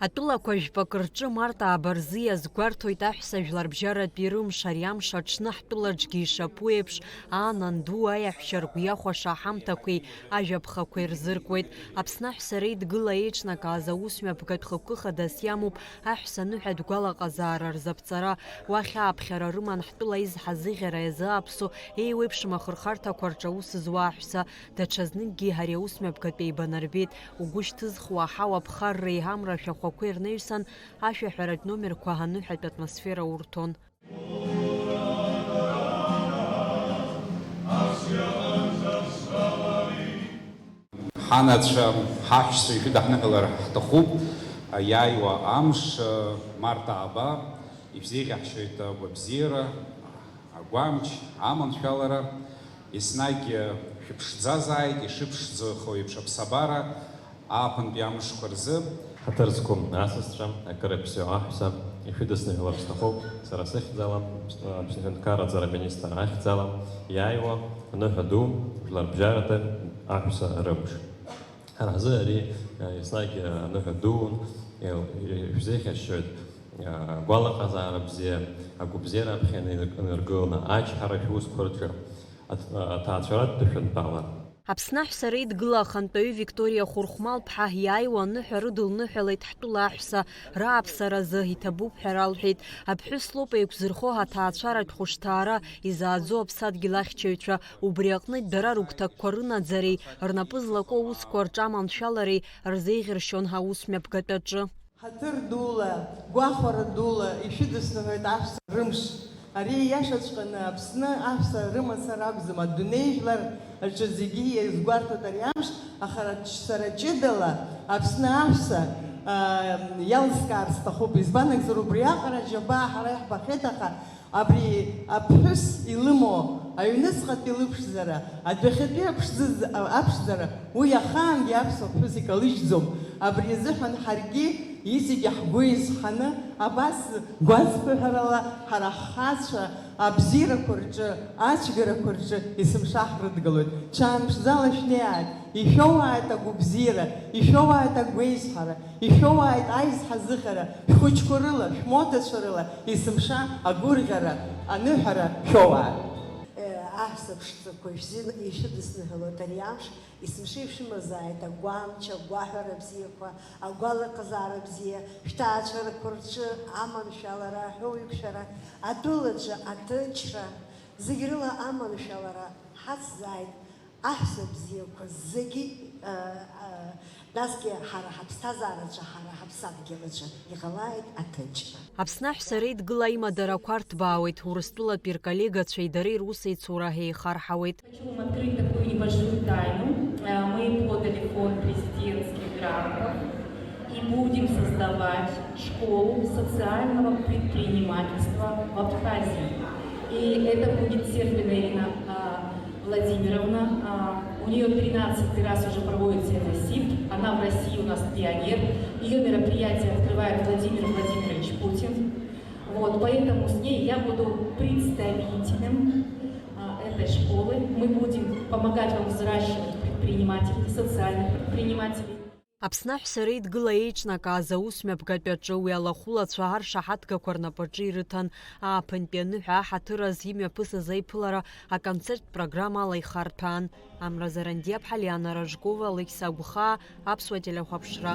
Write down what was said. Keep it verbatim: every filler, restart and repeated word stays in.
Атәылақәа жәпакы рҿы март ааба рзы иазгәарҭоит аҳәса жәларбжьаратәи рымш. Ари амш аҽны ҳтәылаҿгьы ишаԥу еиԥш, ан-анду, аиаҳәшьа ргәы иахәаша аҳамҭақәеи ажәаԥхақәеи рзыркуеит. Аԥсны аҳәса реидгыла еиҿнакааз аусмҩаԥгатә хықәкы хадас иамоуп аҳәса аныҳәатә гәалаҟазаара рзаԥҵара. Уахь ааԥхьара рыман ҳтәыла изҳа зыӷьара иазы аԥсо еиуеиԥшым ахырхарҭақәа рҿы аус зуа аҳәса. Даҽазныкгьы ари аусмҩаԥгатә еибанарбеит. Угәы шьҭызхуа аҳауа ԥхарра еиҳамра ашәахәақәа ирнаҩсан, ашәаҳәаратә номерқәа аныҳәатә атмосфера урҭон. Ҳанацәа, ҳаҳәшьцәа ишәыдаҳныҳәалар ҳҭахуп, иааиуа амш, март ааба, ишәзеиӷьаҳшьоит агәабзиара, агәамч, аманшәалара, еснагь шәыԥшӡазааит, ишыԥшӡахо еиԥш аԥсабара, ааԥынтәи амшқәа рзы. Ҳаҭыр зқәым асасцәа, акыр иаԥсыу аҳәса, ишәыдысныҳәалар сҭахуп, сара сыхьӡала, Аԥсны аҳәынҭқарра аҵара министр ахьӡала, иааиуа аныҳәа ду, жәларбжьаратәи аҳәса рымш. Ҳара ҳзы ари, еснагь аныҳәа дуун, ишәзеиӷьасшьоит, агәалаҟазаара бзиа, агәабзиара аԥхьа инаргыланы, ачҳара шәусқәа рҿы, аҭ-, аҭаацәаратә дышәынтәалан. Аԥсны аҳәса реидгыла ахантәаҩы Викториа Хәырхәмал-ԥҳа иааиуа аныҳәа рыдылныҳәалеит ҳтәыла аҳәса рааԥсаразы, иҭабуп ҳәа ралҳәеит. Аԥҳәыс лоуп еиқәзырхо ҳаҭаацәаратә хәышҭаара изааӡо аԥсадгьыл ахьчаҩцәа, убри аҟнытә дара рыгәҭакқәа рынаӡареи рнапы злаку аусқәа рҿы аманшәалареи рзеиӷьаршьон ҳаусмҩаԥгатәаҿы. Ҳаҭыр дула, гәахәара дула ишәыдысныҳәоит аҳәса рымш. Ари иашаҵәҟьаны Аԥсны аҳәса рымацара акәӡам, адунеи жәлар аҿы зегьы иазгәарҭоит ари амш, аха ара-, сара ҷыдала Аԥсны аҳәса, аа, иалскаар сҭахуп, избан акәзар убри аҟара џьабаа ҳара иаҳбахьеит, аха абри аԥҳәыс илымоу аҩныҵҟатәи лыԥшӡара, адәахьатәи аԥшӡыз-, аԥшӡара, уи ахаангьы аԥсуа ԥҳәыс икалыжьӡом. Абри азыҳәан ҳаргьы иҵегьы ҳгәы изҳаны, абас гәазҭҳәарала ҳара ҳхацәа абзиарақәа рҿы, ацәгьарақәа рҿы есымша ҳрыдгылоит. Ҽаанԥшӡала шәнеиааит, ишәоуааит агәыбзиара, ишәоуааит агәеизҳара, ишәоуааит аизҳазыӷьара, шәхәыҷқәа рыла, шәмоҭацәа рыла есымша агәырӷьара, аныҳәара шәоуааит. Аҳәса ԥшӡақәа шәзин-, ишәыдысныҳәалоит ари амш, есымша ишәымазааит агәамч, агәаҳәара бзиақәа, агәалаҟазаара бзиа, шәҭаацәарақәа рҿы аманшәалара, аҳәоуеиқәшәара, атәылаҿы аҭынчра, зегь рыла аманшәалара ҳацзааит. Аҳәса бзиақәа зегьы, а, а, насгьы ҳара ҳаԥсҭазаараҿы, ҳара ҳаԥсадгьылаҿы иҟалааит аҭынчра. Аԥсны аҳәса реидгыла аимадарақәа арҭбаауеит, Урыстәылатәи рколлегацәеи дареи русеицура еихарҳауеит. Хочу вам открыть такую небольшую тайну. Э, мы подали фонд президентских грантов и будем создавать школу социального предпринимательства в Абхазии. И это будет Сербина Ирина, а, Владимировна. А, у неё тринадцатый раз уже проводится этот сифт. Она в России у нас пионер. Её мероприятие открывает Владимир Владимирович Путин. Вот, поэтому с ней я буду представителем, а, этой школы. Мы будем помогать вам взращивать предпринимателей, социальных предпринимателей. Аԥсны аҳәса реидгыла еиҿнакааз аусмҩаԥгатәи аҿы уи алахәылацәа аршаҳаҭгақәа рнапаҿы ирыҭан. Ааԥынтәи аныҳәа аҳаҭыр азы имҩаԥысыз аиԥылара аконцерттә программала ихарҭәаан. Амра Зарандиаԥҳа, Лиана Рожкова, Алықьса Агәхаа, Аԥсуа телехәаԥшра.